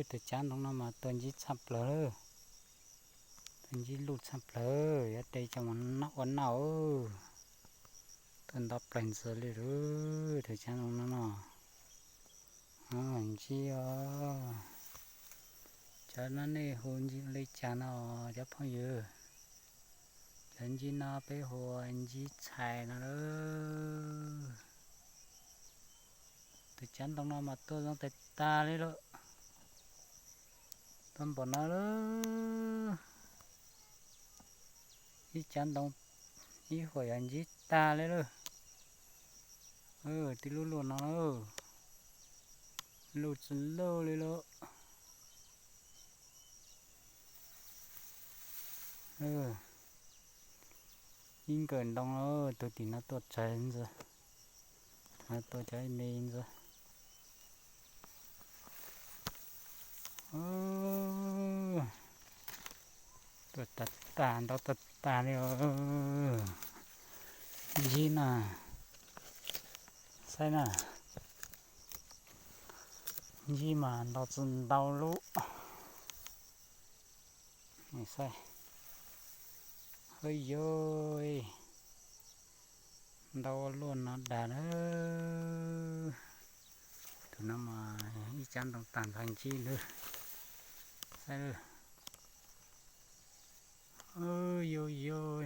Tus cav ntoo no mas tuaj ntsib tshaj plaws lawm. Tuaj ntsib luj tshaj plaws, yuav de coj mus ua noj. Tuaj ntau plaws ntxiv li lawm tus cav ntoo no no. Ntsib os. Cov no nej hu li cas no cov phooj ywg? Cov ntsib no peb hu ua ntsib txhais no lawm. Tus cav ntoo no mas tuaj zoo tag tag li lawm. Tuaj npaum no lawm. Ib cav ntoo ib huam yog ntsib tag li lawm. Tib lub luaj no lawm. Luj tsis luj li lawm. Ib nkawm ntoo, tus tim no tuaj tsawg ntxiv, tuaj cov me ntxiv. Tuaj tag tag, ntau tag tag li os. Ntsib na, saib na, ntsib mas ntau tsis ntau lub. Saib, hawb yuav ntau ua luaj no dag na. Tus no mas ib cav ntoo tag nrho ntsib lawm. Saib, yuav yuav,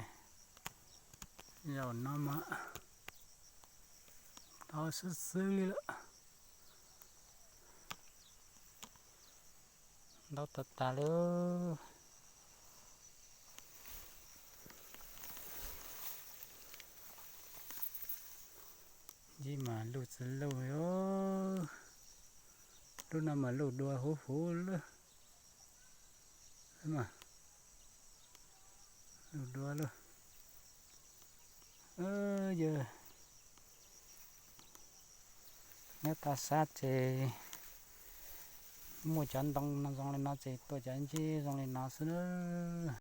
zaum no mas ntau xwb xwb li lawm. Ntau tag tag li. Ntsib mas luj tsis luj li. Lub no mas luj dua huv huv lawm. Luj dua lawm. Yog nyob toj siab ces muaj cov ntoo no zoo li no ces tuaj cov ntsib zoo li no xwb na.